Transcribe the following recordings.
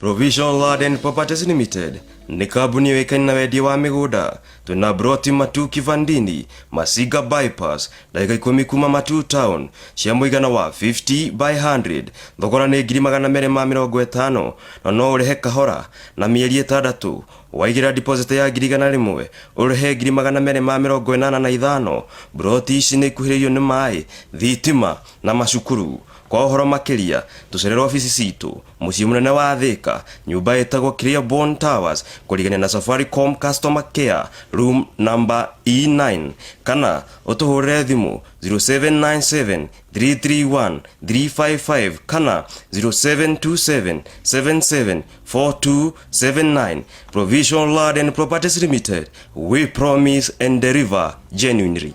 Provision Land and Properties Limited nĩ kambuni yũĩkaine na wendia wa mĩgũnda. Twĩna broti Matu Kivandini, Masinga Bypass, ndagĩka 10 kuma Matu Town, cia mũigana wa 50 by 100. Thogora nĩ 250,000 na no ũrĩhe kahora na mĩeri 6. Waigĩra deposit ya 100,000 ũrĩhe 285,000. Broti ici nĩ ikuhĩrĩirio nĩ maĩ, thitima na macukuru. Kwa ũhoro makĩria tũcerere obici citũ mũciĩ mũnene wa Thika, nyũmba ĩtagwo Clearborn Towers, kũrigania na Safaricom Customer Care room number E9, kana ũtũhũrĩre thimũ 0797 331 355 kana 0727 77 4279. Provision Land and Properties Limited, we promise and deliver genuinely.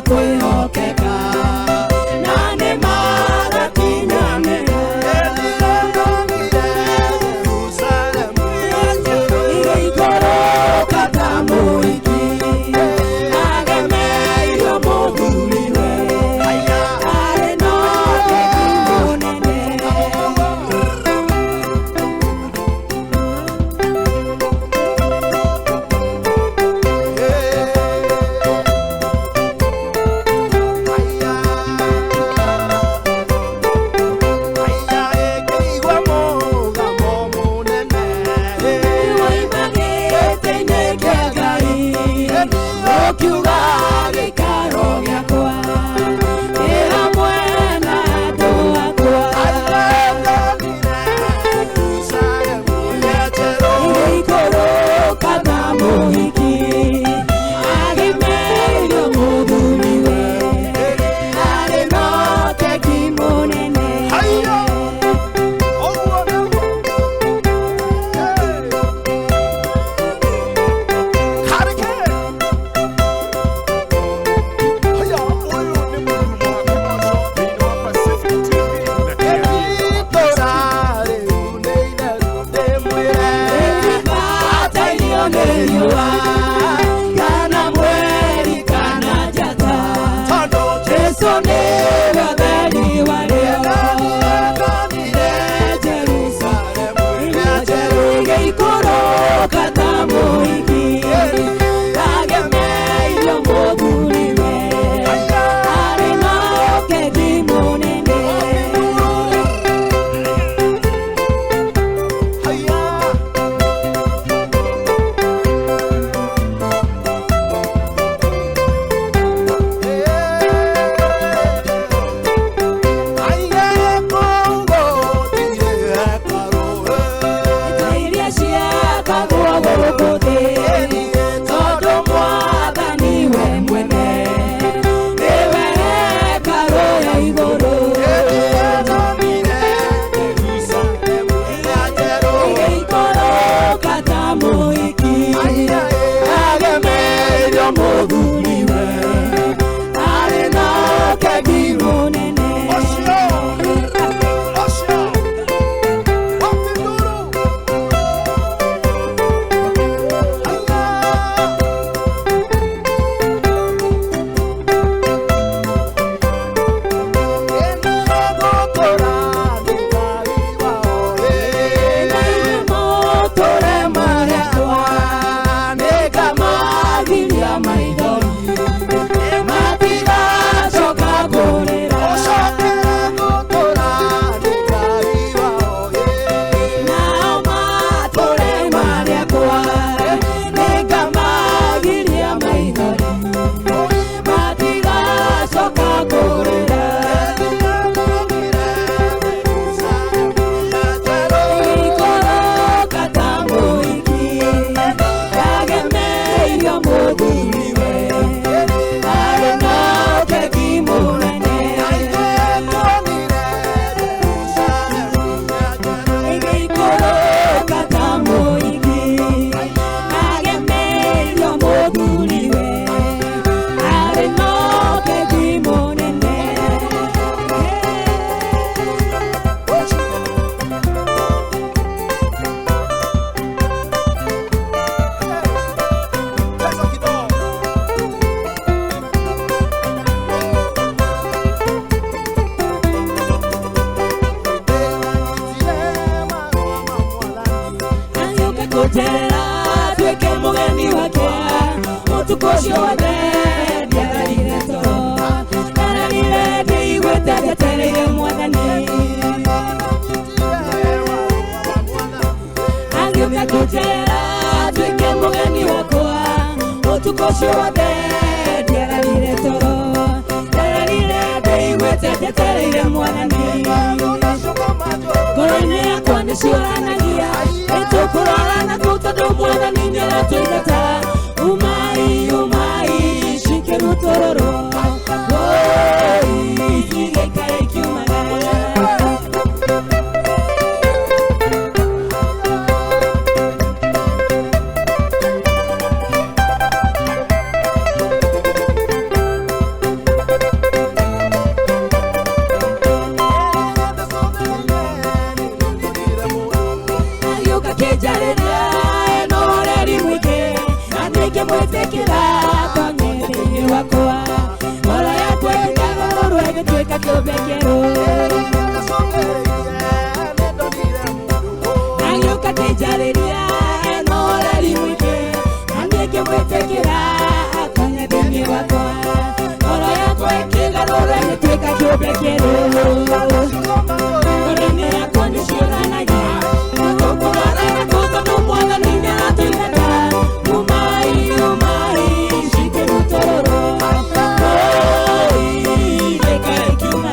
kwĩhokeka na nĩ magakinyanĩra igĩikũrũka ta mũhiki agemeirio mũthuriwe arĩ na ũtegi mũnene. Woima gĩtĩ-inĩ kĩa Ngai ũkiuga gĩikaro gĩakwa kĩ hamwe na andũ akwa. Igĩikũrũka ta mũhiki agemeirio mũthuriwe arĩ na ũtegi mũnene. Rĩtibatairio nĩ riũa kana mweri kana njata, Jesũ nĩwe ũtheri warĩo. Igĩikũrũka ta mũhiki agemeirio mũthuriwe arĩ na ũkegi mũnene. Iria ciakagwo gũkũ thĩ tondũ Mwathani we mwene nĩwe hekarũ ya igũrũ. Igĩikũrũka ta mũhiki agemeirio mũthuriwe arĩ na ũkegi mũnene. Igĩikũrũka ta mũhiki agemeirio mũthuriwe arĩ na ũtegi mũnene. Igĩikũrũka ta mũhiki agemeirio mũthuriwe arĩ na ũtegi mũnene. Agĩũka kũnjerera tuĩke mũgeni wake ũtukũ ũcio wothe ndiararire toro ndararire ndĩiguĩte njetereire Mwathani. Agĩũka kũnjerera tuĩke mũgeni wakwa ũtukũ ũcio wothe ndiararire toro ndararire ndĩiguĩte njetereire Mwathani. Ngoro-inĩ yakwa nĩciũranagia nĩtũkũrorana kũu tondũ Mwathani nĩaratũingata. Umai umai cikĩrutũrũrwo woi cigĩikare ikiumagara. ngĩmwĩtĩkĩra atonye thĩinĩ wakwa ngoro yakwa ĩkĩgarũrwo ĩgĩtuĩka kĩũmbe kĩerũ agĩũka kĩnjarĩria ena ũhoreri mũingĩ na niĩ ngĩmwĩtĩkĩra atonye thĩinĩ wakwa ngoro yakwa ĩkĩgarũrwo ĩgĩtuĩka kĩũmbe kĩerũ ngoro-inĩ yakwa nĩciũranagia nĩtũkũrora na kũ tondũ mwathani nĩaratũingata umai umai cikĩrutũrũrwo oi Thĩka ĩkiuma.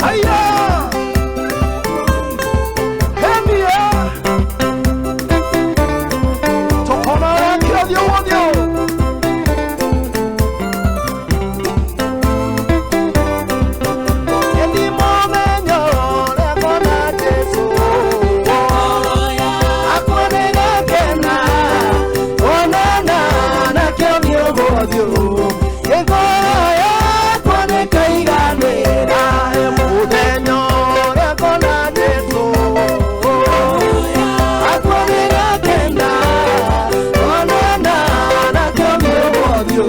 Haya Henia Tokona kĩothio wothio Endi momenyo ũrĩa kona Jesu Akwa nĩgakena Onana na kĩothio wothio Ngoro yakwa nĩkaiganĩra Mũthenya ũrĩa kona Jesu Akwa nĩgakena Onana na kĩothio wothio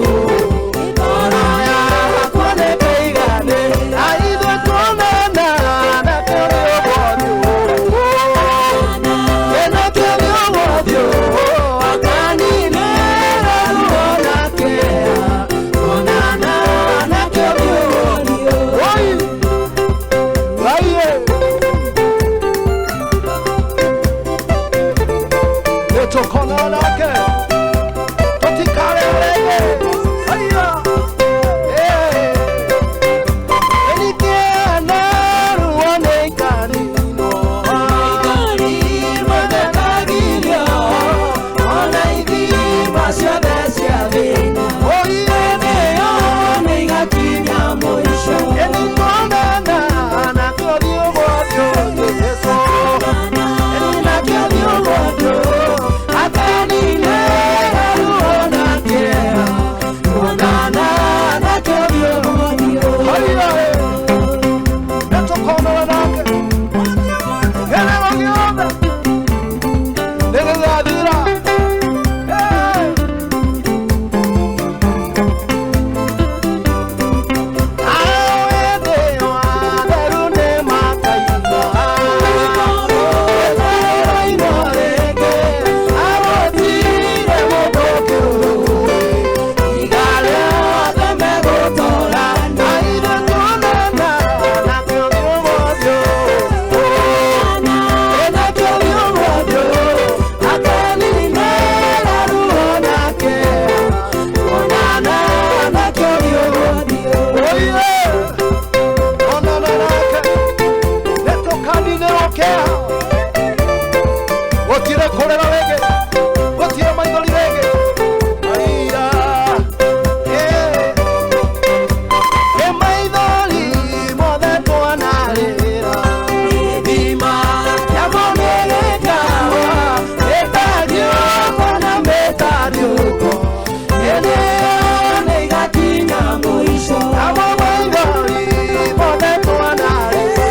Ngoro yakwa nĩkaiganĩra Ithuĩ tuonana na kĩothio wothio Ena kĩothio wothio Akaninĩra ruo na kĩeha Onana na kĩothio wothio Oi! Raiye! Nĩtũkona nake tũtikarerege Haiya! Ĩnikĩana ruo nĩikaninwo Ĩnĩtuonana na kĩothio wothio Jesũ Ĩna kĩothio wothio Akaninĩra ruo na kĩeha Tuonana na kĩothio wothio Haiya! Nĩtũkonana nake Kĩrĩro gĩothe nĩgĩgathira Gũtirĩ kũrĩra rĩngĩ gũtirĩ maithori rĩngĩ Maria ĩ maithori mothe twanarĩra Gĩthima kĩamo nĩ gĩkawa mĩtariũko na mĩtariũko Hĩndĩ ĩyo nĩigakinya mũico Namo maithori mothe twanarĩra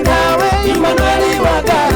Nawe Emmanuel wa Ngai.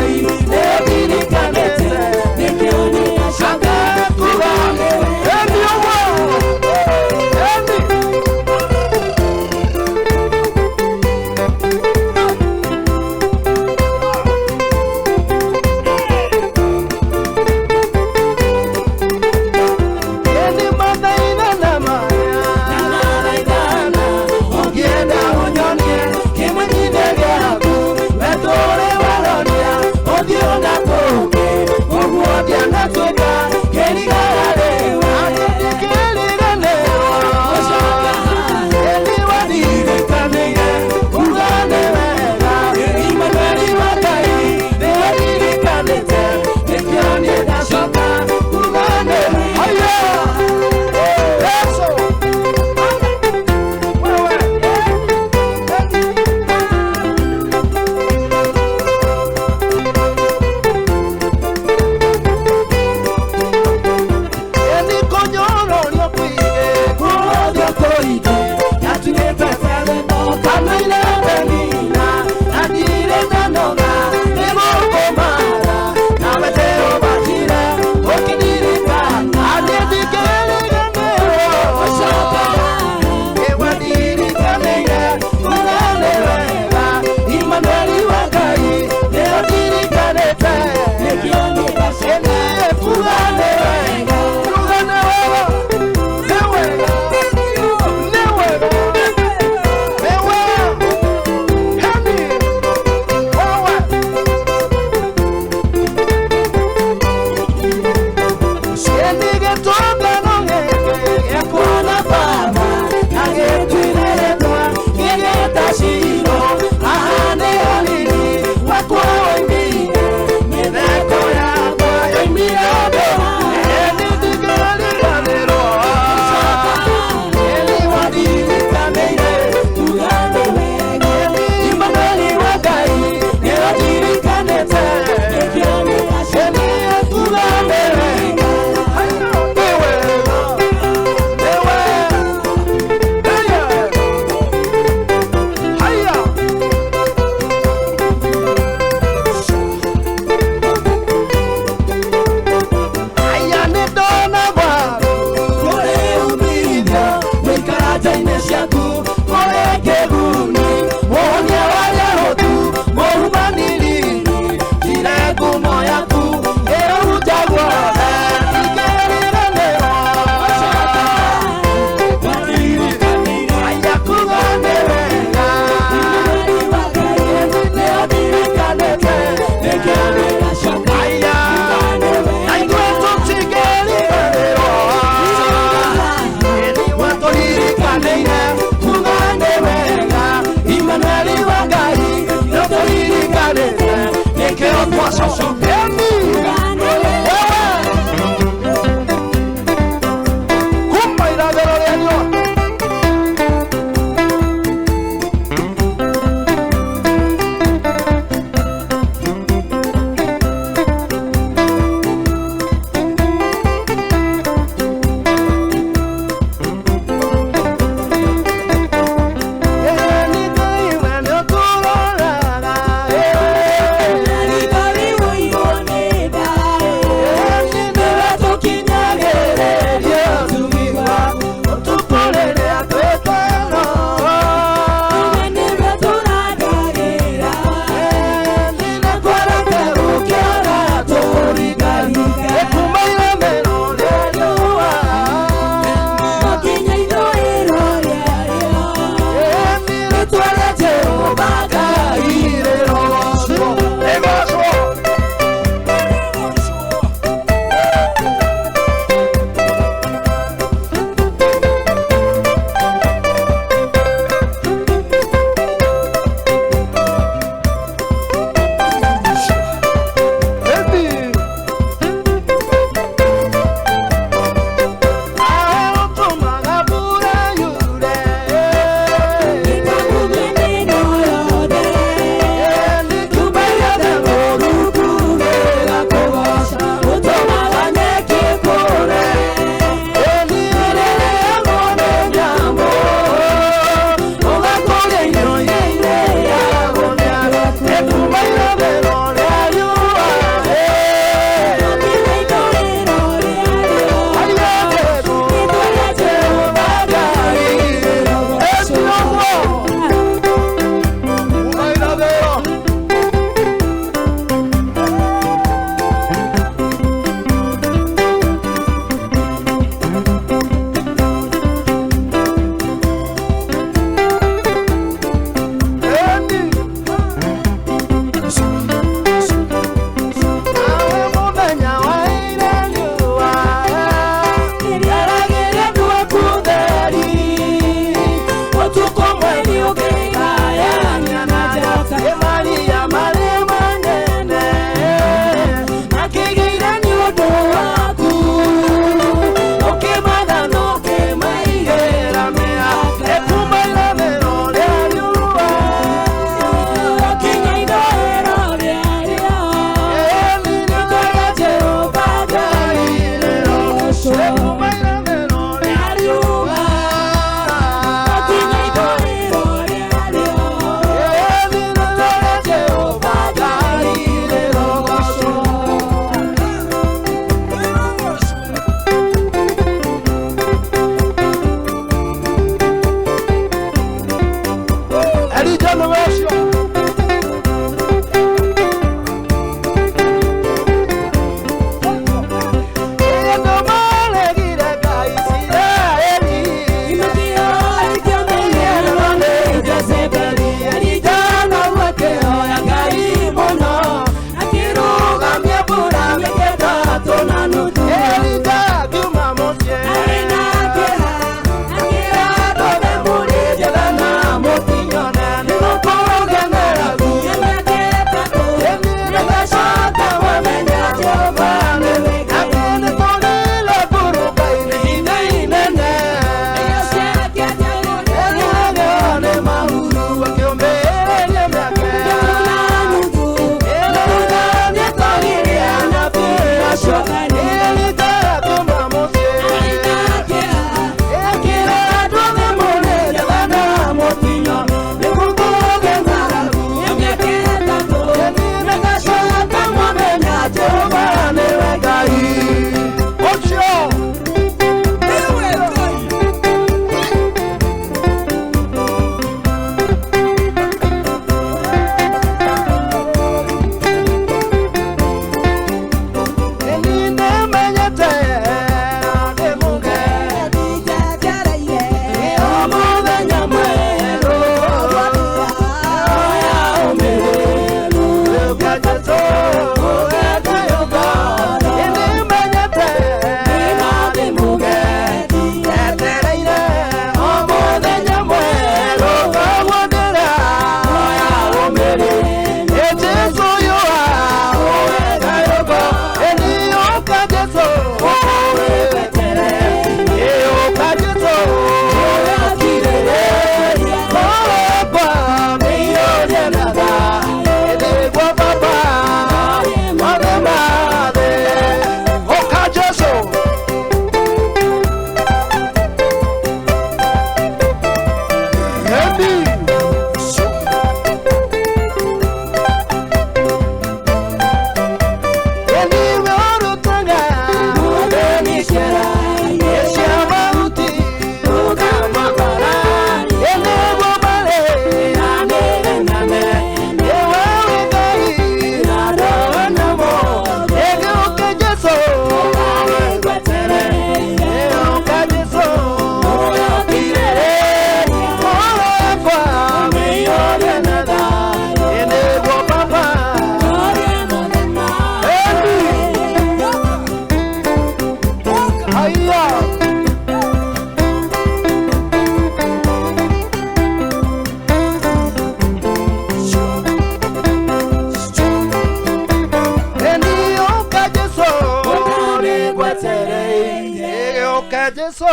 Jesu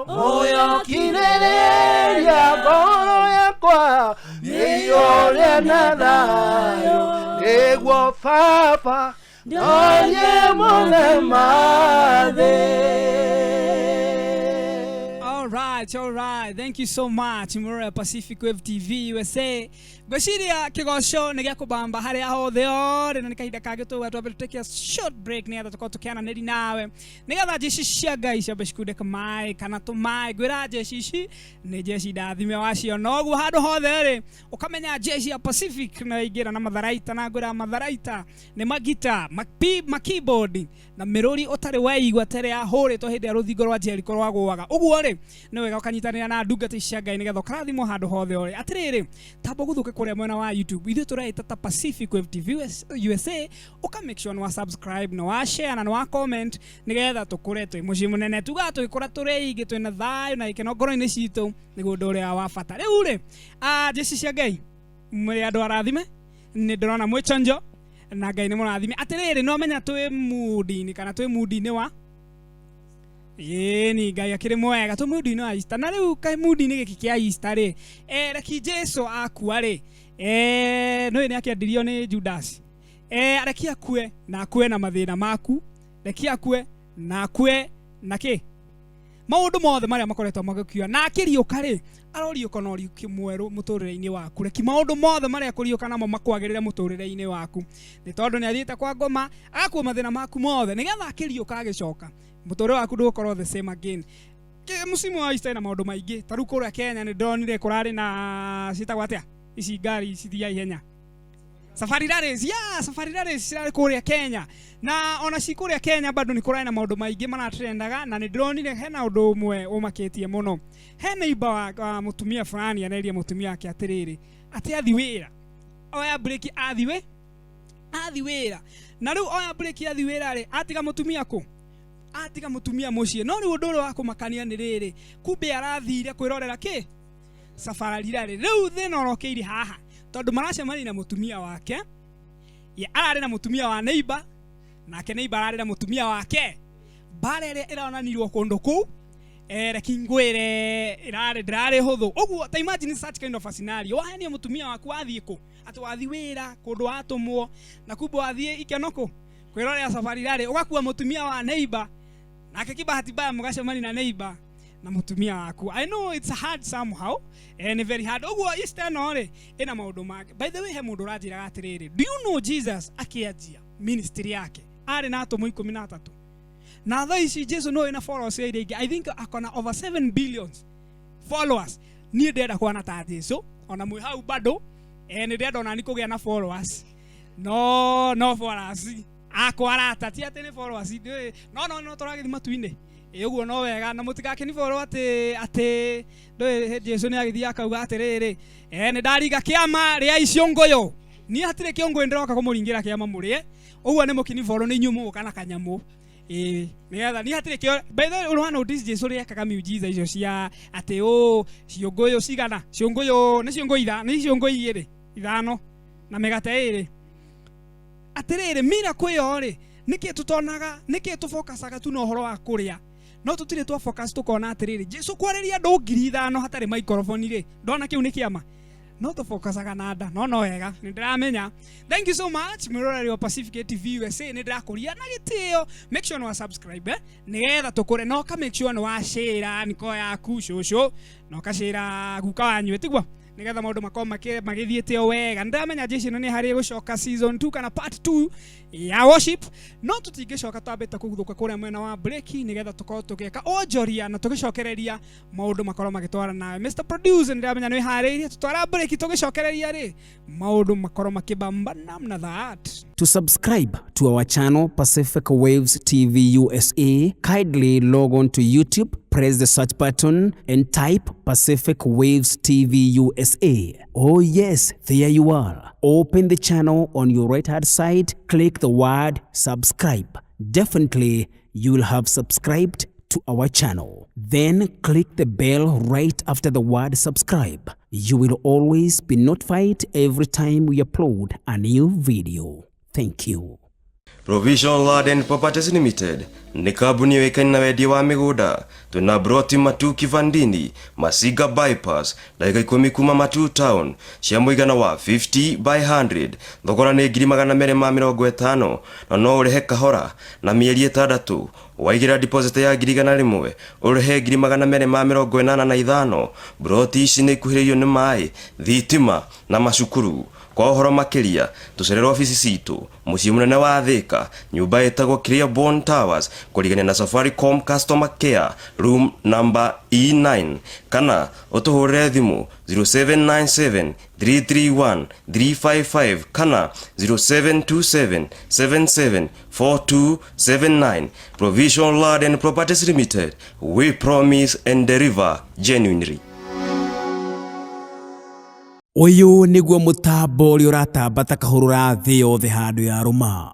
Mũyokirĩrĩria ngoro yakwa Nĩiyũre na thayũ Nĩguo Baba Ndonye mothe ma thĩ. All right, all right. Thank you so much, Murray Pacific Wave TV USA. Ngwĩciria kĩgoco nĩ gĩa kũbamba harĩa hothe ũrĩ na nĩ kahinda kangĩ tũgwa twambe tũtake a short break nĩgetha tũkorwo tũkĩaranĩri nawe nĩgetha njeci cia Ngai ciambe cikunde kamaĩ kana tũmaĩ. Ngwĩra njeci ici nĩ njeci ndathime waciona ũguo handũ hothe rĩ ũkamenya njeci ya Pacific na ingĩra na matharaita na ngwĩra matharaita nĩ magita mapi makeyboard na mĩrũri ũtarĩ waigua tere yahũrĩtwo hĩndĩ ya rũthingo rwa Jericho rwagũaga. Ũguo rĩ nĩ wega ũkanyitanĩra na ndungata ici cia Ngai nĩgetha ũkarathimwo handũ hothe ũrĩ. Atĩrĩrĩ, tamba gũthũke kũrĩa mwena wa YouTube, ithuĩ tũreĩta ta Pacific Wave TV USA, ũka make sure nĩ wa subscribe na wa share na nĩ wa comment nĩgetha tũkũre twĩ mũciĩ mũnene. Tugaga tũgĩkũra tũrĩ aingĩ twĩna thayũ na gĩkeno ngoro-inĩ citũ nĩguo ũndũ ũrĩa wa bata. Rĩu rĩ, njeci cia Ngai mũrĩ andũ arathime, nĩ ndĩrona mwĩ chonjo na Ngai nĩ mũrathime. Atĩrĩrĩ, no menya twĩ mood-inĩ kana twĩ mood-inĩ wa ĩĩ ni Ngai akĩrĩ mwega, twĩ mood-inĩ wa Easter. Na rĩu kaĩ mood-inĩ gĩkĩ kĩa Easter rĩ, reki Jesu akua rĩ, nĩũĩ nĩ akĩendirio nĩ Judas, reki akue na akue na mathĩna maku, reki akue na akue na kĩ maũndũ mothe marĩa makoretwo magĩkiua, na akĩriũka rĩ aroriũka na ũriũki mwerũ mũtũrĩre-inĩ waku. Reki maũndũ mothe marĩa kũriũka namo makwagĩrĩre mũtũrĩre-inĩ waku, nĩ tondũ nĩ athiĩte kwa ngoma agakua mathĩna maku mothe nĩgetha akĩriũka agĩcoka mũtũrĩre waku ndũgũkorwo the same again. Mũcimu wa Easter ĩna maũndũ maingĩ. Ta rĩu kũrĩa Kenya nĩ ndonire kũrarĩ na ciĩtagwo atĩa ici ngari cithiaga ihenya, safari rallies. Yeah, safari rallies cirarĩ kũrĩa Kenya, na ona ci kũrĩa Kenya bado nĩ kũrarĩ na maũndũ maingĩ maratrendaga, na nĩ ndĩronire hena ũndũ ũmwe ũmakĩtie mũno. He neighbor wa mũtumia fulani areria mũtumia wake atĩrĩrĩ, atĩ athi wĩra oya break, athi wĩra, na rĩu oya break athi wĩra rĩ, atiga mũtumia kũ atiga mũtumia mũciĩ. No rĩu ũndũ ũrĩa wa kũmakania nĩ rĩrĩ, kumbe arathire kwĩrorera kĩ safari rally. Rĩu thĩna ũrokeire haha tondũ maracemania na mũtumia wake, ye ararĩ na mũtumia wa neighbor, nake neighbor ararĩ na mũtumia wake. Mbara ĩrĩa ĩronanirwo kũndũ kũu, reki ngwĩre ĩrarĩ ndĩrarĩ hũthũ ũguo. Ta imagine such kind of a scenario, wahenia mũtumia waku wathiĩ kũ, atĩ wathiĩ wĩra kũndũ watũmwo, na kumbe wathiĩ ikeno kũ kwĩrorera safari rally, ũgakua mũtumia wa neighbor, nake kibahati mbaya mũgacemania na neighbor na mũtumia waku. I know it's hard somehow, nĩ very hard. Ũguo Easter ĩno rĩ ĩna maũndũ mangĩ. By the way, he mũndũ ũranjĩraga atĩrĩrĩ, do you know Jesus akĩanjia ministry yake arĩ na atũmwo 13, na thaa ici Jesu no ĩna followers iria ingĩ, I think akona over 7 billions followers. Niĩ ndĩrenda kuona ta Jesu ona mwĩ hau bado, nĩ ndĩrenda ona ni kũgĩa na followers, no followers akwa arata, ti atĩ nĩ followers ndĩũĩ, no tũragĩthiĩ matu-inĩ. Ĩ ũguo no wega na mũtigakĩni follow atĩ ndũĩ Jesu nĩ agĩthiĩ akauga atĩrĩrĩ, nĩ ndaringa kĩama rĩa icio ngũyũ, niĩ hatirĩ kĩũngũyũ ndĩroka kũmũringĩra kĩama mũrĩe. Ũguo nĩ mũkini follow nĩ inyuĩ mũgũka na kanyamũ ĩĩ nĩgetha niĩ hatirĩ kĩo. By the way, ũrona notice Jesu rĩekaga miujiza icio cia atĩ ũ ciũngũyũ cigana, ciũngũyũ nĩ ciũngũyũ nĩ ciũngũyũ igĩrĩ ithano na mĩgate ĩrĩ. Atĩrĩrĩ, miracle ĩyo rĩ, nĩkĩ tũtonaga, nĩkĩ tũfokacaga tu na ũhoro wa kũrĩa, no tũtirĩ twa focus tũkona atĩrĩrĩ Jesu kwarĩria andũ 5,000 hatarĩ microphone rĩ, ndona kĩu nĩ kĩama, no tũfokacaga na nda. No wega nĩ ndĩramenya. Thank you so much, mwĩroreri wa Pacific TV USA, nĩ ndĩrakũria na gĩtĩo, make sure nĩ wa subscribe, nĩgetha tũkũre, na ũka make sure nĩ wa share niko yaku cũcũ, na ũkashare guka wanyu, tiguo, nĩgetha maũndũ makorwo magĩthiĩte o wega. Nĩndĩramenya jeshi ĩno nĩ harĩ gũcoka season 2 kana part 2 ya worship, no tũtingĩcoka twambĩte kũguthũka kũrĩa mwena wa break nĩgetha tũkorwo tũgĩka onjoria na tũgĩcokereria maũndũ makorwo magĩtwara nawe. Mr Producer, nĩndĩramenya nĩ wĩharĩirie tũtwara break, tũgĩcokereria rĩ maũndũ makorwo makĩbamba namna that. To subscribe to our channel, Pacific Waves TV USA, kindly log on to YouTube, press the search button, and type Pacific Waves TV USA. Oh, yes, there you are. Open the channel on your right hand side, click the word subscribe. Definitely, you will have subscribed to our channel. Then click the bell right after the word subscribe. You will always be notified every time we upload a new video. Thank you. Provision Land and Properties Limited nĩ kambuni yũĩkaine na wendia wa mĩgũnda. Twĩna broti Matu Kivandini, Masiga Bypass, ndagĩka 10 kuma Matu Town, cia mũigana wa 50 by 100. Thogora nĩ 250,000 na no ũrĩhe kahora na mĩeri 6. Waigĩra deposit ya 100,000 ũrĩhe 285,000. Broti ici nĩ ikuhĩrĩirio nĩ maĩ, thitima na macukuru. Kwa ũhoro makĩria tũcerere obici citũ mũciĩ mũnene wa Thika, nyũmba ĩtagwo Clearborn Towers, kũrigania na Safaricom Customer Care, room number E9, kana ũtũhũrĩre thimũ 0797 331 355 kana 0727 77 4279. Provision Land and Properties Limited, we promise and deliver genuinely. Ũyũ nĩguo mũtambo ũrĩa ũratamba ta kahũrũra thĩ yothe handũ ya rũma.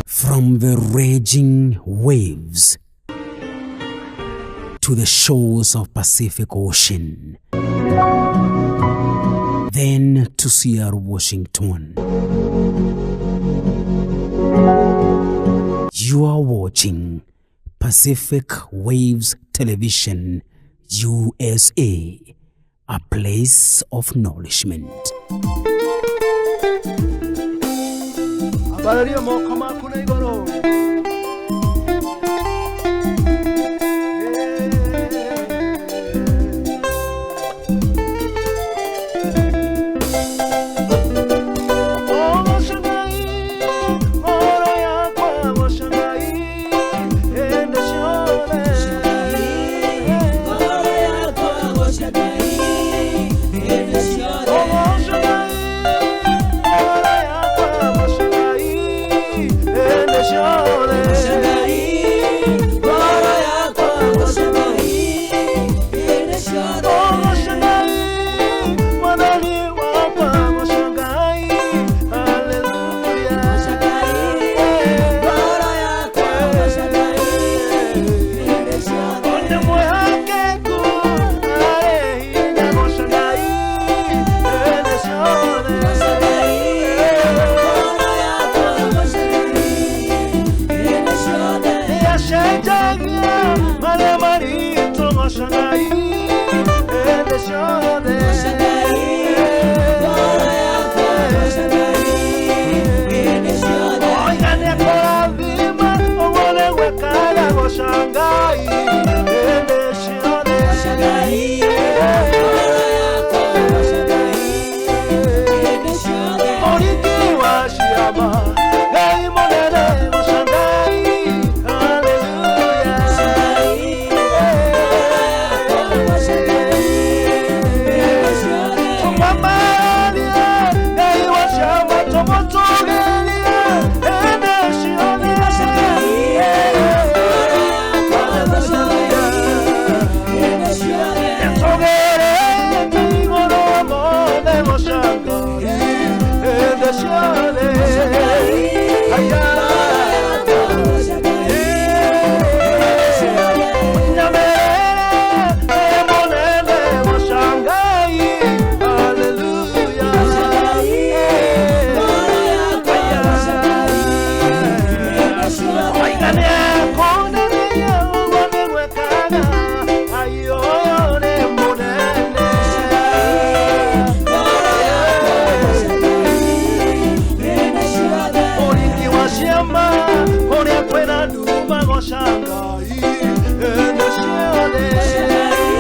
From the raging waves to the shores of Pacific Ocean, then to Seattle, Washington. You are watching Pacific Waves Television, USA, a place of nourishment. Ambararia moko maku na igũrũ. Oh, goca Ngai, ngoro yakwa, goca Ngai, hĩndĩ ciothe. Ngoro yakwa goca Ngai hĩndĩ ciothe. Oh, goca Ngai, ngoro yakwa, goca Ngai, hĩndĩ ciothe. Goca Ngai, ngoro yakwa goca Ngai hĩndĩ ciothe. Oh, goca Ngai, Mwathani wakwa, goca Ngai, hallelujah. Goca Ngai, ngoro yakwa goca Ngai hĩndĩ ciothe. Nĩ mwĩhokeku, arĩ hinya, goca Ngai, hĩndĩ ciothe. Goca Ngai, ngoro yakwa goca Ngai hĩndĩ ciothe. Nĩacenjagia marĩa maritũ, goca Ngai, hĩndĩ ciothe. Goca Ngai, ngoro yakwa goca Ngai hĩndĩ ciothe. Oiga nĩakũrathima, ũguo nĩguo ekaga, goca Ngai, hĩndĩ ciothe. Goca Ngai, ngoro yakwa goca Ngai hĩndĩ ciothe. Mũringi wa ciama, Ngai mũnene, goca Ngai, hallelujah. Goca Ngai, ngoro yakwa goca Ngai hĩndĩ ciothe. Tũmwambararie, Ngai wa ciama, tũmũtũgĩrie, hĩndĩ ciothe. Goca Ngai, ngoro yakwa goca Ngai hĩndĩ ciothe. Nĩtũgĩrĩte igũrũ mothe, goca Ngai, hĩndĩ ciothe. Goca Ngai, Aya. ngoro yakwa goca Ngai hĩndĩ ciothe. Nyamerere, Ngai mũnene, goca Ngai, hallelujah. Goca Ngai, ngoro yakwa goca Ngai hĩndĩ ciothe. Oiga nĩekũneneria, ũguo nĩguo ekaga, Ngai ũyũ nĩ mũnene. Ngoro yakwa goca Ngai hĩndĩ ciothe. Mũringi wa ciama, kũrĩa kwĩna nduma, goca Ngai, hĩndĩ ciothe. Goca Ngai,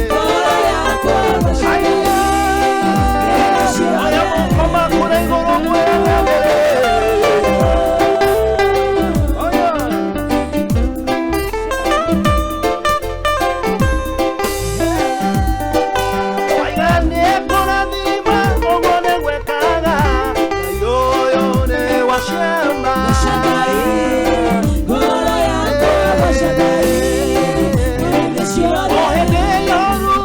ngoro yakwa goca Ngai hĩndĩ ciothe. Aya moko maku na igũrũ mwĩanagĩrĩre. Oya. Oiga nĩekũrathima, ũguo nĩguo ekaga, Ngai ũyũ nĩ wa ciama. Goca Ngai, ngoro yakwa goca Ngai hĩndĩ ciothe. O hĩndĩ yoru,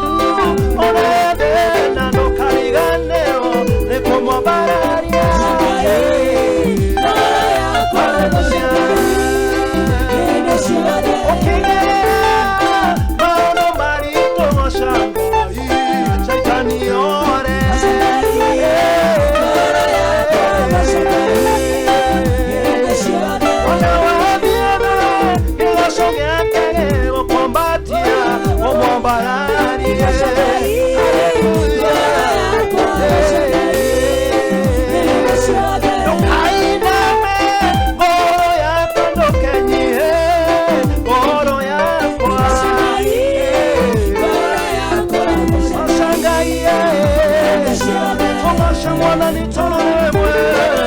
ona thĩna ndũkariganĩrwo nĩ kũmwambararia. Goca Ngai, ngoro yakwa goca Ngai hĩndĩ ciothe. Ũkĩgerera maũndũ maritũ, goca Ngai, Caitani ore. Goca Ngai, ngoro yakwa goca Ngai Mwathani tondũ nĩwe mwega.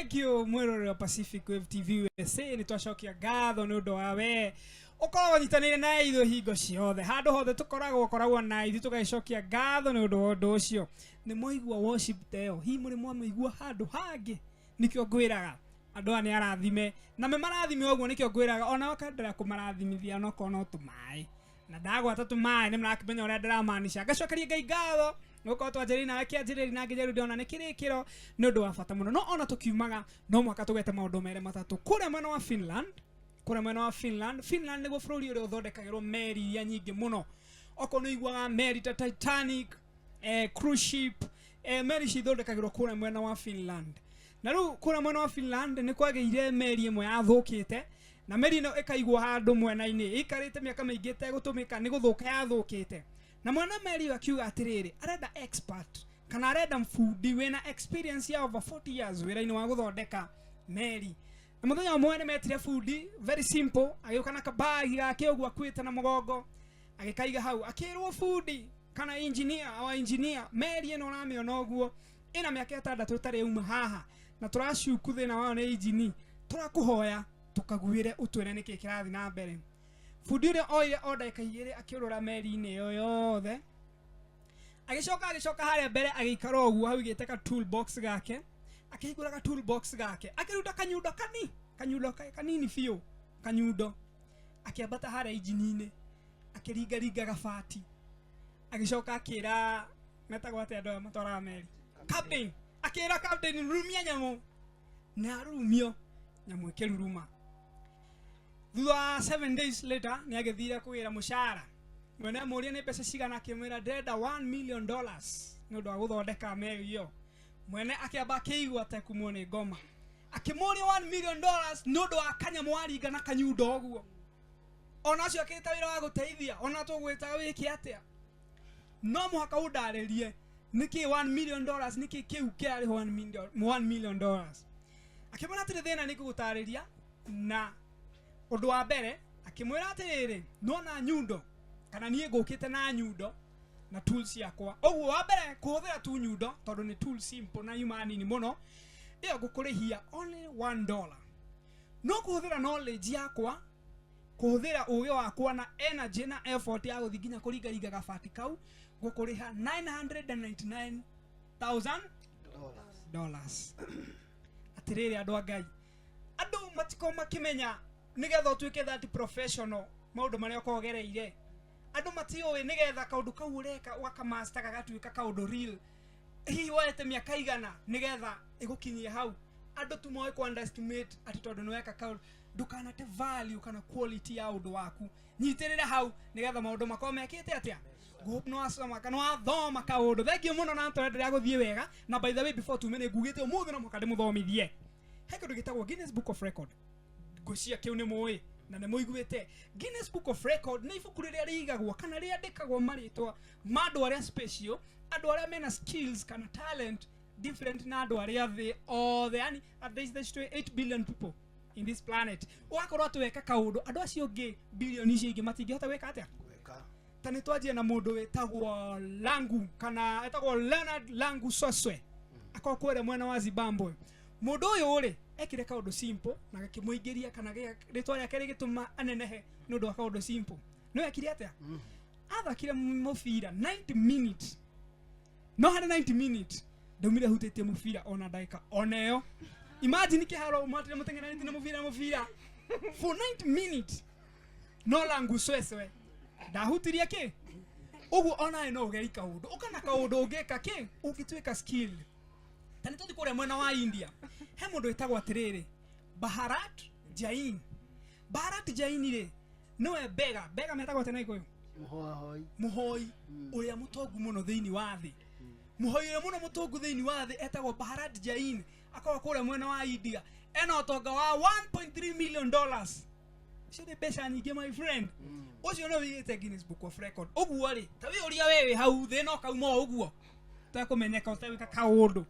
Thank you mwiroreri wa Pacific Wave TV USA. Nĩ twacokia ngatho nĩ ũndũ wa we ũkoragwo nyitanĩire na ithuĩ hingo ciothe, handũ hothe tũkoragwo ũkoragwo na ithuĩ, tũgagĩcokia ngatho nĩ ũndũ wa ũndũ ũcio. Nĩ mwaigua worship ta ĩyo, hihi mũrĩ mwamĩigua handũ hangĩ? Nĩkĩo ngwĩraga andũ aya nĩ arathime, na me marathime ũguo, nĩkĩo ngwĩraga ona ũkenderea kũmarathimithia onokorwo no tũmaĩ, na ndagwata tũmaĩ nĩ mũrakĩmenya ũrĩa ndĩramaanisha. Ngacokeria Ngai ngatho nĩgũkorwo twanjĩrĩria nawe kĩanjĩrĩria na nginya rĩu ndĩrona nĩ kĩrĩkĩro, nĩ ũndũ wa bata mũno. No ona tũkiumaga no mũhaka tũgete maũndũ merĩ matatũ. Kũrĩa mwena wa Finland, kũrĩa mwena wa Finland, Finland nĩguo bũrũri ũrĩa ũthondekagĩrwo meri iria nyingĩ mũno. Okorwo nĩ ũiguaga meri ta Titanic, cruise ship, meri ici ithondekagĩrwo kũrĩa mwena wa Finland. Na rĩu kũrĩa mwena wa Finland nĩ kwagĩire meri ĩmwe yathũkĩte, na meri ĩno ĩkaigwo handũ mwena-inĩ, ĩikarĩte mĩaka mĩingĩ ĩtegũtũmĩka, nĩ gũthũka yathũkĩte. Na mwene meri ĩyo akiuga atĩrĩrĩ, arenda expert kana arenda bundi wĩna experience ya over 40 years wĩra-inĩ wa gũthondeka meri. Na mũthenya ũmwe nĩ metire bundi, very simple, agĩũka na kabagi gake ũguo akuĩte na mũgongo, agĩkaiga hau, akĩrwo bundi kana engineer, our engineer, meri ĩno ũramĩona ũguo ĩna mĩaka 6 ĩtarĩ yauma haha, na tũracuku thĩna wayo nĩ injini, tũrakũhoya tũkaguĩre ũtwĩre nĩkĩ kĩrathiĩ na mbere. Bundi ũrĩa oire o ndagĩka 2 akĩũrũra meri-inĩ ĩyo yothe, agĩcoka harĩa mbere agĩikara ũguo hau igĩte ka toolbox gake, akĩhingũra ka toolbox gake, akĩruta kanyundo kani kanyundo kanini biũ, kanyundo, akĩambata harĩa injini-inĩ, akĩringaringa gabati, agĩcoka akĩra metagwo atĩa andũ aya matwaraga meri, captain, akĩra captain rurumia nyamũ, na arurumio nyamũ ĩkĩruruma. Thutha wa 7 days later nĩ agĩthire kũgĩra mũcara, mwene amũria nĩ mbeca cigana, akĩmwĩra ndĩrenda $1 million nĩ ũndũ wa gũthondeka meri ĩyo. Mwene akĩamba akĩigua tekumwo nĩ ngoma, akĩmũria $1 million nĩ ũndũ wa kanyamũ waringa na kanyundo ũguo, ona acio akĩruta wĩra wa gũteithia, ona tũgwĩtaga wĩke atĩa, no mũhaka ũndarĩrie nĩkĩ $1 million, nĩkĩ kĩu kĩarĩho $1 million. Akĩmwĩra atĩrĩ, thĩna nĩ ngũgũtarĩria. Na ũndũ wa mbere akĩmwĩra atĩrĩrĩ, nona nyundo kana niĩ ngũkĩte na nyundo na tools ciakwa, ũguo wa mbere kũhũthĩra tu nyundo tondũ nĩ tool simple na yuma nini mũno, ĩyo ngũkũrĩhia only $1. No kũhũthĩra knowledge yakwa, kũhũthĩra ũgĩ wakwa na energy na effort ya gũthiĩ nginya kũringaringa gabati kau, ngũkũrĩha $999,000. Atĩrĩrĩ andũ a Ngai, andũ matikorwo makĩmenya nĩgetha ũtuĩke that professional maũndũ marĩa ũkoragwo ũgereire. Andũ matiũĩ nĩgetha kaũndũ kau ũreka ũgakamaster gagatuĩka kaũndũ real, hihi woete mĩaka igana nĩgetha ĩgũkinyie hau. Andũ tu moĩ ku underestimate atĩ tondũ nĩ weka kaũndũ, ndũkanate value kana quality ya ũndũ waku, nyitĩrĩra hau nĩgetha maũndũ makorwo mekĩte atĩa. Hope no wasoma kana wathoma kaũndũ. Thank you mũno na tũrenderea gũthiĩ wega. Na by the way, before tume nĩ ngugĩte ũmũthĩ no mũhaka ndĩmũthomithie he kĩndũ gĩtagwo Guinness Book of Record. Ngwĩciria kĩu nĩ mũĩ na nĩ mũiguĩte. Guinness Book of Record nĩ ibuku rĩrĩa rĩigagwo kana rĩandĩkagwo marĩtwa ma andũ arĩa special, andũ arĩa mena skills kana talent different na andũ arĩa thĩ othe, yani there's 8 billion people in this planet. Ũgakorwo atĩ weka kaũndũ andũ acio angĩ bilioni icio ingĩ matingĩhota gwĩka atĩa. Ta nĩ twanjie na mũndũ wĩtagwo Langu kana etagwo Leonard Langu Soswe, akorwo kũrĩa mwena wa Zimbabwe. Mũndũ ũyũ rĩ ekire kaũndũ simple na gakĩmũingĩria kana rĩtwa rĩake rĩgĩtũma anenehe nĩ ũndũ wa kaũndũ simple. Nĩ ekire atĩa? Athakire mũbira 90 minutes, no harĩ 90 minutes ndaumire hutĩtie mũbira ona ndagĩka ona ĩyo. Imagine kĩharo matire mũteng'eranĩtie na mũbira for 90 minutes, no Langu Sweswe ndahutirie kĩ. Ũguo onawe no ũgeri kaũndũ ũkana kaũndũ ũngĩka kĩ ũngĩtuĩka skill. Ta nĩ tũthiĩ kũrĩa mwena wa India, he mũndũ wĩtagwo atĩrĩrĩ Bharat Jain. Bharat Jain rĩ nĩwe bega metagwo atĩa na Gĩkũyũ? Mũhoi ũrĩa mũtongu mũno thĩinĩ wa thĩ. Mũhoi ũrĩa mũno mũtongu thĩinĩ wa thĩ etagwo Bharat Jain, akorwo kũrĩa mwena wa India, ena ũtonga wa $1.3 million. Icio nĩ mbeca nyingĩ my friend. Ũcio nĩwe wĩigĩte Guinness Book of Record. Ũguo rĩ, ta wĩ ũria we wĩ hau thĩ no kauma o ũguo ũtekũmenyeka, ũtegwĩka kaũndũ,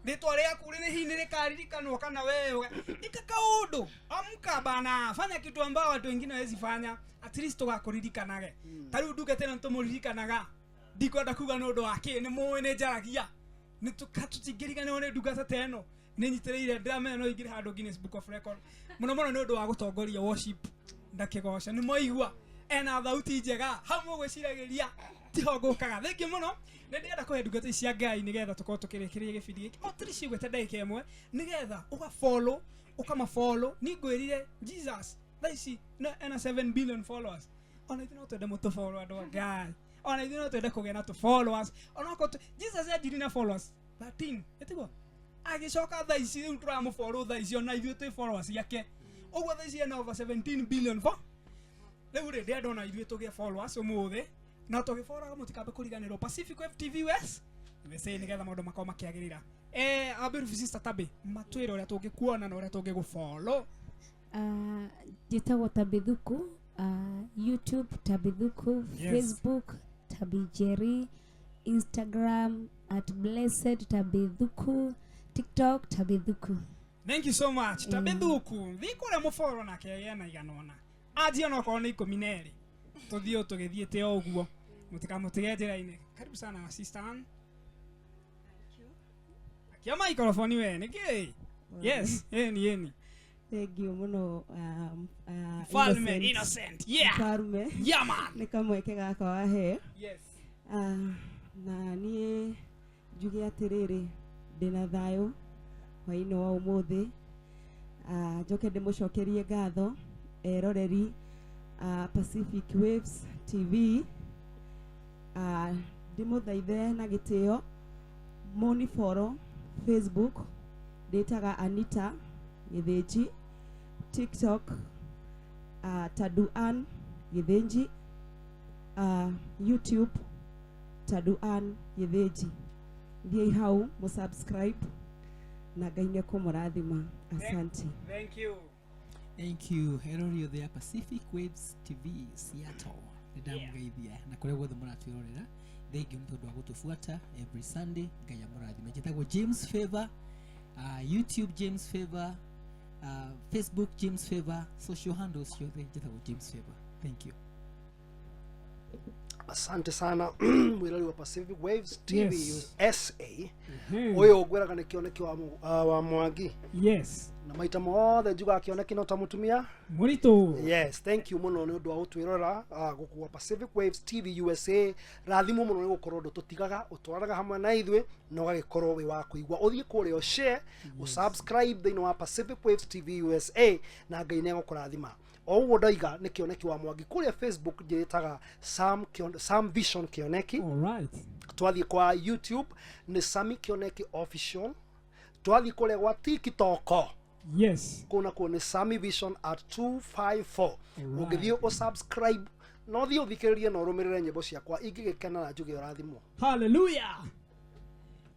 rĩtwa rĩaku rĩ hihi nĩ rĩkaririkanwo kana wewe ika kaũndũ, amka bana, fanya kitu ambao watu wengine hawezi fanya, at least tũgakũririkanage. Ta rĩu ndungata ĩno nĩtũmũririkanaga, ndikwenda kuga nĩ ũndũ wa kĩ, nĩ mũĩ nĩ njaragia, nĩ tũtingĩriganĩrwo nĩ ndungata ta ĩno. Nĩ nyitĩrĩire ndĩramenya no ingĩrĩ handũ Guinness Book of Record mũno mũno nĩ ũndũ wa gũtongoria worship ndakĩgoca nĩ mwaigua ena thauti njega hau mũgwĩciragĩria tiho ngũkaga. Thengiũ mũno, nĩ ndĩrenda kũhe ndungata ici cia Ngai nĩgetha tũkorwo tũkĩrĩkĩrĩria gĩbindi gĩkĩ o tũrĩ cigwĩte ndagĩka ĩmwe nĩgetha ũgafollow ũkamafollow. Niĩ ngwĩrire Jesus thaa ici no ena 7 billion followers, ona ithuĩ no twende mũtũfollow andũ a Ngai, ona ithuĩ no twende kũgĩa na tũ followers onokorwo Jesus anjirie na followers 13 ĩtiguo agĩcoka thaa ici rĩu tũramũfollow thaa ici ona ithuĩ twĩ followers ciake ũguo thaa ici ena over 17 billion fo rĩu rĩ ndĩrenda ona ithuĩ tũgĩe followers ũmũthĩ na tũgĩfollowaga mũtikambe kũriganĩrwo Pacific Wave TV West USA nĩgetha maũndũ makorwo makĩagĩrĩra. Our beautiful sister Tabi, matwĩre ũrĩa tũngĩkuona na ũrĩa tũngĩgũfollow. Njĩtagwo Tabithuku, YouTube Tabithuku. Yes. Facebook Tabijeri, Instagram @blessedtabithuku, TikTok Tabithuku. Thank you so much, Tabithuku. Thiĩ kũrĩa mũboro nake agĩe na igana ũna anjie onokorwo nĩ 12 tũthiĩ tũgĩthiĩte o ũguo mũtikamũtige njĩra-inĩ. Karibu sana, sister Ann. Akia microphone we nĩkĩ? Yes, ĩni ĩni. Thank you mũno, Mfalme Innocent. Innocent, yeah. Mfalme. Yeah, man. Nĩ kamweke gaka wahe. Yes. Na niĩ njuge atĩrĩrĩ, ndĩna thayũ hwaĩ-inĩ wa ũmũthĩ. Njoke ndĩmũcokerie ngatho eroreri Pacific Waves TV. Ndĩmũthaithe na gĩtĩo mũnifollow Facebook ndĩtaga Anita Gĩthĩnji, TikTok Tadu Ann Gĩthĩnji, YouTube Tadu Ann Gĩthĩnji. Thiĩi hau mũsubscribe na Ngai nĩ ekũmũrathima. Asante. Thank you. Thank you. Erori othe ya Pacific Waves TV Seattle, nĩ ndamũgeithia na kũrĩa guothe mũratwĩrorera, thengiũ nĩ tondũ wa gũtũbuata every Sunday. Ngai amũrathime. Njĩtagwo James Favor, YouTube James Favor, Facebook James Favor, social handles ciothe njĩtagwo James Favor. Thank you. Asante sana mwirori wa Pacific Waves TV. Yes. SA ũyũ ngwĩraga nĩ kĩoneki wa Mwangi. Yes. Na maita mothe njugaga kĩoneki no ta mũtumia mũritũ. Yes, thank you mũno nĩ ũndũ wa gũtwĩrora gũkũ gwa Pacific Waves TV USA. Rathimwo mũno nĩ gũkorwo ndũtũtigaga, ũtwaranaga hamwe na ithuĩ na ũgagĩkorwo wĩ wa kũigua. Ũthiĩ kũrĩa ũshare, ũsubscribe thĩinĩ wa Pacific Waves TV USA na Ngai nĩ egũkũrathima. O ũguo ndoiga nĩ kĩoneki wa Mwangi. Kũrĩa Facebook njĩtaga Sam Vision Kĩoneki. All right. Twathiĩ kwa YouTube nĩ Sami Kĩoneki Official. Twathiĩ kũrĩa gwa TikTok, kũu nakuo nĩ Sami Vision at 254. Ũngĩthiĩ ũsubscribe no thiĩ ũthikĩrĩrie na ũrũmĩrĩre nyĩmbo ciakwa ingĩgĩkena na njuge ũrathimwo. Hallelujah.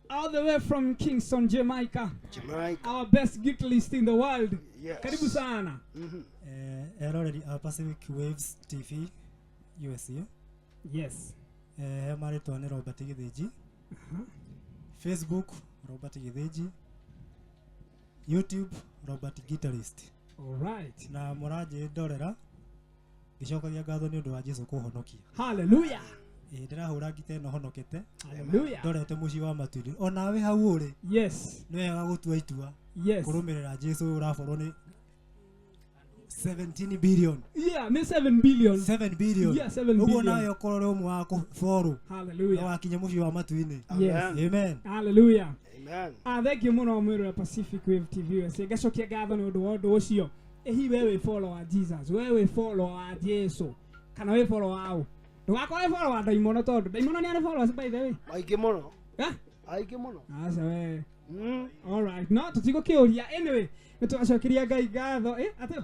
All the way from Kingston, Jamaica. Jamaica. Our best guitarist in the world. Yes. Karibu sana. Eroreri a Pacific Waves TV USA. Yes. He marĩtwa nĩ Robert Gĩthĩnji. Facebook Robert Gĩthĩnji. YouTube Robert Guitarist. All right. Na mũranjĩndorera ngĩcokagia ngatho nĩ ũndũ wa Jesu kũhonokia. Hallelujah. Ĩ ndĩrahũra ngita ĩno honokete. Hallelujah. Ndorete mũciĩ wa matu-inĩ. Onawe hau ũrĩ. Yes. Nĩ wega gũtua itua. Yes. Kũrũmĩrĩra Jesu ũraborwo nĩ 17 billion. Yeah, nĩ 7 billion. 7 billion. Yeah, 7 Ũguo billion. nawe ũkorwo ũrĩ ũmwe wa kũborwo. Hallelujah. Na wakinya mũciĩ wa matu-inĩ. Yes. Amen. Hallelujah. Amen. Thank you mũno mwĩrĩ wa Pacific Wave TV USA. Ngacokia ngatho nĩ ũndũ wa ũndũ ũcio. Ĩhi we wĩ follower wa Jesus, we wĩ follower wa Jesu, kana wĩ follower wa ũ? Ndũgakorwo wĩ follower wa ndaimono tondũ ndaimono nĩ arĩ followers, by the way. Aingĩ mũno. Eh? Aingĩ mũno. Aca we. All right. No tũtigũkĩũria. Anyway, nĩ twacokeria Ngai ngatho. Atĩ?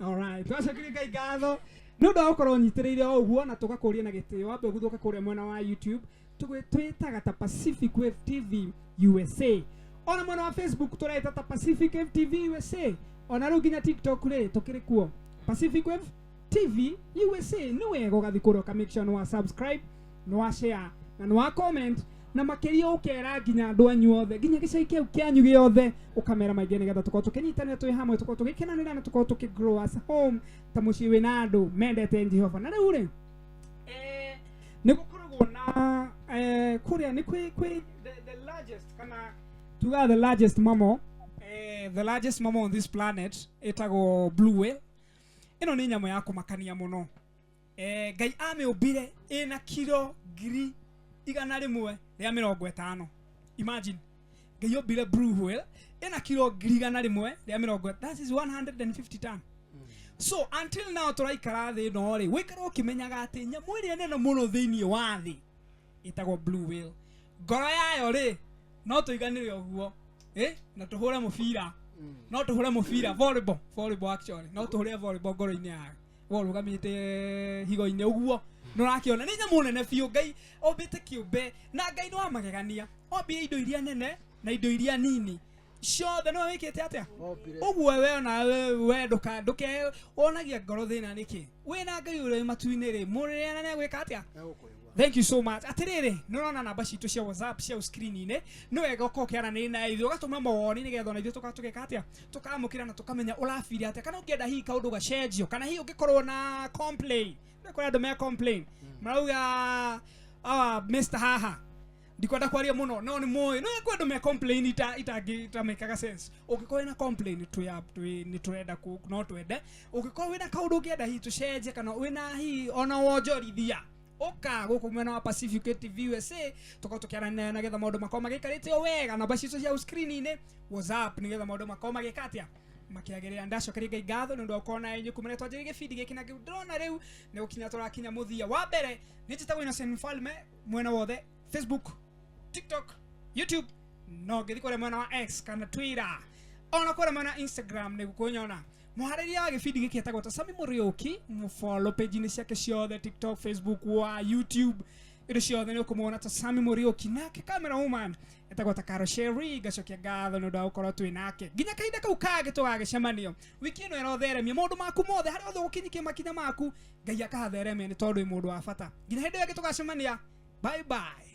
All right. Twacokeria Ngai ngatho nĩ ũndũ wa gũkorwo ũnyitĩrĩire o ũguo na tũgakũria na gĩtĩo wambe ũguthũka kũrĩa mwena wa YouTube twĩtaga ta Pacific Wave TV USA, ona mwena wa Facebook tũreta ta Pacific Wave TV USA, ona rĩu nginya TikTok rĩ tũkĩrĩ kuo Pacific Wave TV USA. Nĩ wega ũgathiĩ kũrĩa ũka make sure nĩ wa subscribe, nĩ wa share na nĩ wa comment, na makĩria ũkera nginya andũ anyu othe, nginya gĩcagi kĩu kĩanyu gĩothe ũkamera maingĩ nĩgetha tũkorwo tũkĩnyitanĩra twĩ hamwe, tũkorwo tũgĩkenanĩra na tũkorwo tũkĩ grow as home ta mũciĩ wĩna andũ mendete Jehova. Na rĩu rĩ nĩ gũkoragwo na kũrĩa nĩ kwĩ the largest kana tugaga the largest mammal. The largest mammal on this planet ĩtagwo blue whale. Ĩno nĩ nyamũ ya kũmakania mũno. Ngai amĩũmbire ĩna kiro 150,000. Imagine Ngai ombire blue whale ĩna kiro 150,000, that is 150 ton. So until now tũraikara thĩ ĩno rĩ, wĩikara ũkĩmenyaga atĩ nyamũ ĩrĩa nene mũno thĩinĩ wa thĩ ĩtagwo blue whale. Ngoro yayo rĩ, no tũiganĩre ũguo, na tũhũre mũbira, no tũhũre mũbira volleyball, volleyball actually, no tũhũre volleyball ngoro-inĩ yayo, we ũrũgamĩte higo-inĩ ũguo nĩũrakĩona nĩ nyamũ nene biũ. Ngai ombĩte kĩũmbe na Ngai nĩ wa magegania, ombire indo iria nene na indo iria nini ciothe nĩwe wĩkĩte atĩa ũguo. We ona we ndũka ndũke wonagia ngoro thĩna nĩkĩ wĩna Ngai ũrĩa wĩ matu-inĩ rĩ, mũrĩre na nĩegwĩka atĩa. Thank you so much. Atiriri, nĩ ũrona namba citũ cia WhatsApp cia screen-inĩ, nĩ wega ũkorwo ũkĩaranĩria na ithuĩ, ũgatũma mawoni nĩgetha ona ithuĩ tũkorwo tũgĩka atĩa, tũkamũkĩra na tũkamenya ũrabiri atĩa, kana ũngĩenda hihi kaũndũ gacenjio, kana hihi ũngĩkorwo na complain. Nĩ kũrĩ andũ me complain marauga, "Ah, Mr haha ndikwenda kwaria mũno," no nĩ moĩ no kwĩ andũ me complain ita itangĩ itamekaga sense. Ũngĩkorwo wĩna complain twĩ twĩ nĩ tũrenda no twende. Ũngĩkorwo wĩna kaũndũ ũngĩenda hihi tũcenjie, kana wĩna hihi ona wonjorithia, ũka gũkũ mwena wa Pacific TV USA tũkorwo tũkĩaranĩria nĩgetha maũndũ makorwo magĩikarĩte o wega. Namba citũ cia screen-inĩ WhatsApp nĩgetha maũndũ makorwo magĩka atĩa, makĩagĩrĩra. Ndacokeria Ngai ngatho nĩ ũndũ wa gũkorwo na inyuĩ kuma rĩrĩa twanjĩrĩirie gĩbindi gĩkĩ, na ndĩrona rĩu nĩ gũkinya tũrakinya mũthia wa mbere. Nĩ njĩtagwo Innocent Mfalme mwena wothe, Facebook, TikTok, YouTube, no ngĩthiĩ kũrĩa mwena wa X kana Twitter, ona kũrĩa mwena wa Instagram nĩ gũkũnyona. Mũharĩria wa gĩbindi gĩkĩ etagwo Tasami Mũrĩũki, mũfollow page-inĩ ciake ciothe, TikTok, Facebook, wa YouTube, indo ciothe nĩ ũkũmuona Tasami Mũrĩũki. Nake camera woman etagwo Takaro Sherry. Ngacokia ngatho nĩ ũndũ wa gũkorwo twĩ nake nginya kahinda kau kangĩ tũgagĩcemanio. Wiki ĩno ĩrotheremia maũndũ maku mothe, harĩa othe ũgũkinyikia makinya maku, Ngai akahatheremia nĩ tondũ wĩ mũndũ wa bata. Nginya hĩndĩ ĩyo ĩngĩ tũgacemania, bye bye.